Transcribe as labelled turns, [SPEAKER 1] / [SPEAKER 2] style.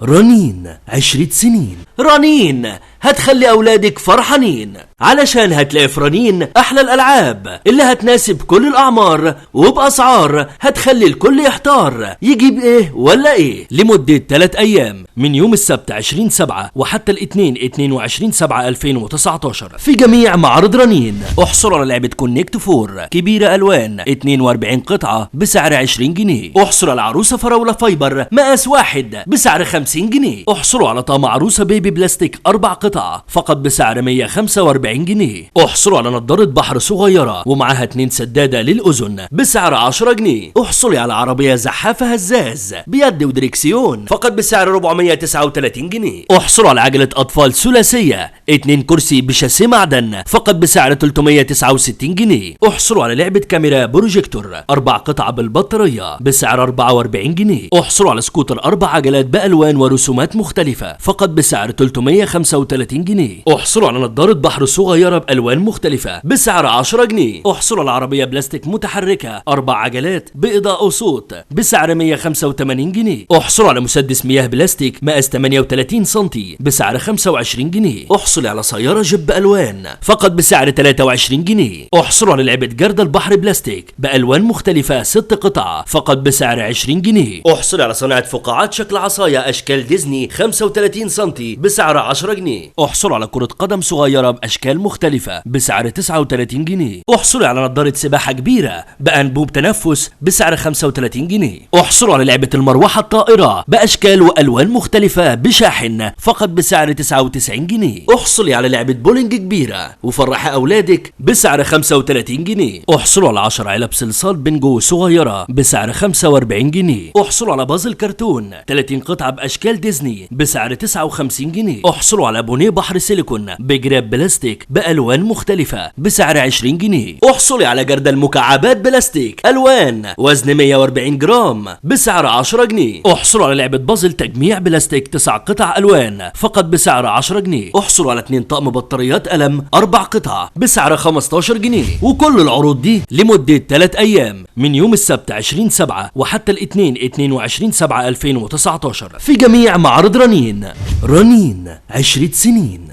[SPEAKER 1] رنين 10 سنين. رنين هتخلي أولادك فرحانين، علشان هتلاقي في رنين أحلى الألعاب اللي هتناسب كل الأعمار وبأسعار هتخلي الكل يحتار يجيب إيه ولا إيه. لمدة 3 أيام من يوم السبت 20/7 وحتى الاثنين 22/7/2019 في جميع معارض رنين. احصل على لعبة Connect Four كبيرة ألوان 42 قطعة بسعر 20 جنيه. احصل على عروسة فراولة fiber مقاس 1 بسعر 50 جنيه. احصلوا على طقم عروسة baby بلاستيك 4 قطع فقط بسعر 145 جنيه. احصلوا على نظارة بحر صغيرة ومعاها 2 سدادة للأذن بسعر 10 جنيه. احصلي على عربية زحافة هزاز بيد ودريكسيون فقط بسعر 439 جنيه. احصلوا على عجلة أطفال ثلاثية 2 كرسي بشاسيه معدن فقط بسعر 369 جنيه. احصلوا على لعبة كاميرا بروجيكتور 4 قطع بالبطارية بسعر 44 جنيه. احصلوا على سكوتر 4 عجلات بألوان ورسومات مختلفة فقط بسعر 335 جنيه. احصلوا على نظارة بحر صغيرة بألوان مختلفة بسعر 10 جنيه. احصلوا على عربية بلاستيك متحركة 4 عجلات بإضاءة وصوت بسعر 185 جنيه. احصلوا على مسدس مياه بلاستيك مقاس 38 سنتي بسعر 25 جنيه. احصلوا على سيارة جيب بألوان فقط بسعر 23 جنيه. احصلوا على لعبة جردل البحر بلاستيك بألوان مختلفة 6 قطع فقط بسعر 20 جنيه. احصلوا على صناعة فقاعات شكل عصاية أشكال ديزني 35 سنتي بسعر 10 جنيه. احصلوا على كرة قدم صغيرة بأشكال مختلفة بسعر 39 جنيه. احصلوا على نظارة سباحة كبيرة بأنبوب تنفس بسعر 35 جنيه. احصلوا على لعبة المروحة الطائرة بأشكال وألوان مختلفة بشاحن فقط بسعر 99 جنيه. احصلي على لعبة بولينج كبيرة وفرحي أولادك بسعر 35 جنيه. احصلوا على 10 علب صلصال بنجو صغيرة بسعر 45 جنيه. احصلوا على بازل كرتون 30 قطعة بأشكال ديزني بسعر 59 جنيه. احصلوا على بونيه بحر سيليكون بجراب بلاستيك بألوان مختلفة بسعر 20 جنيه. احصلي على جردل مكعبات بلاستيك ألوان وزن 140 جرام بسعر 10 جنيه. احصلوا على لعبة بازل تجميع بلاستيك 9 قطع ألوان فقط بسعر 10 جنيه. احصلوا على 2 طقم بطاريات قلم 4 قطع بسعر 15 جنيه. وكل العروض دي لمدة 3 أيام من يوم السبت 20/7 وحتى الاثنين 22/7/2019 في جميع معارض رنين. رنين 10 سنين.